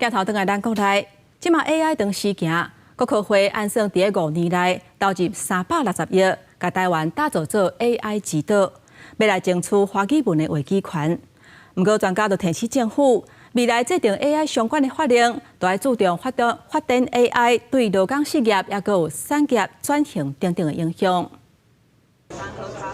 鏡頭轉來咱國內，這馬 AI 當時行，國科會按算佇5年內投入360億，共台灣打造做 AI 之島，欲來爭取華語文的話語權。毋過專家就提醒政府，未來制定 AI 相關的法令，都愛注重發展 AI 對勞工失業，抑閣有產業轉型等等的影響。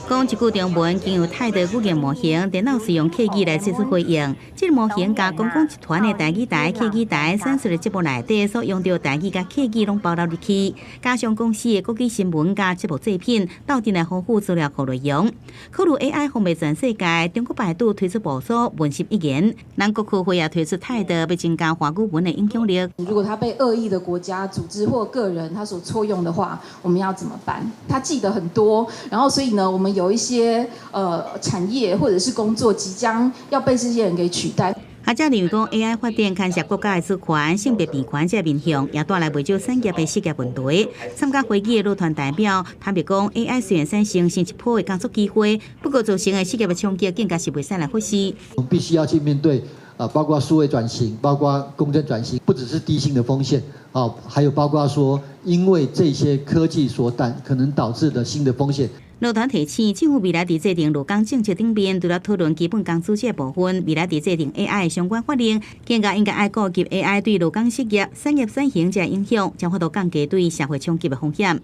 講一句中文，經由泰德語言模型，電腦使用客語來做出回應。這個模型共公共集團的台語台、客語台產出的節目內底所用著台語佮客語攏包納入去，加上公視的國語新聞佮節目製品，鬥陣來豐富資料庫內容。考慮 AI 風靡全世界，中國百度推出部署文心一言，咱國科會也推出泰德，欲增加華語文的影響力。如果他被惡意的國家組織或個人他所錯用的話，我們要怎麼辦？他記得很多，然後所以呢，我們有一些產業或者是工作即將要被這些人給取代。學者認為講 AI 發展牽涉國家的主權、性別平權這面向，也帶來袂少產業的失業問題。參加會議的勞團代表坦白講，AI 雖然產生新一波的工作機會，不過造成的失業的衝擊更加是袂使來忽視。我們必須要去面對啊，包括數位轉型，包括公正轉型，不只是低薪的風險，啊，還有包括說因為這些科技所帶可能導致的新的風險。勞團提醒，政府未來佇制定勞工政策頂面，除了討論基本工資這部分，未來佇制定 AI 相關法令，更加應該愛顧及 AI 對勞工失業、產業轉型這影響，才有法度降低對社會衝擊的風險。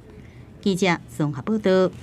記者綜合報道。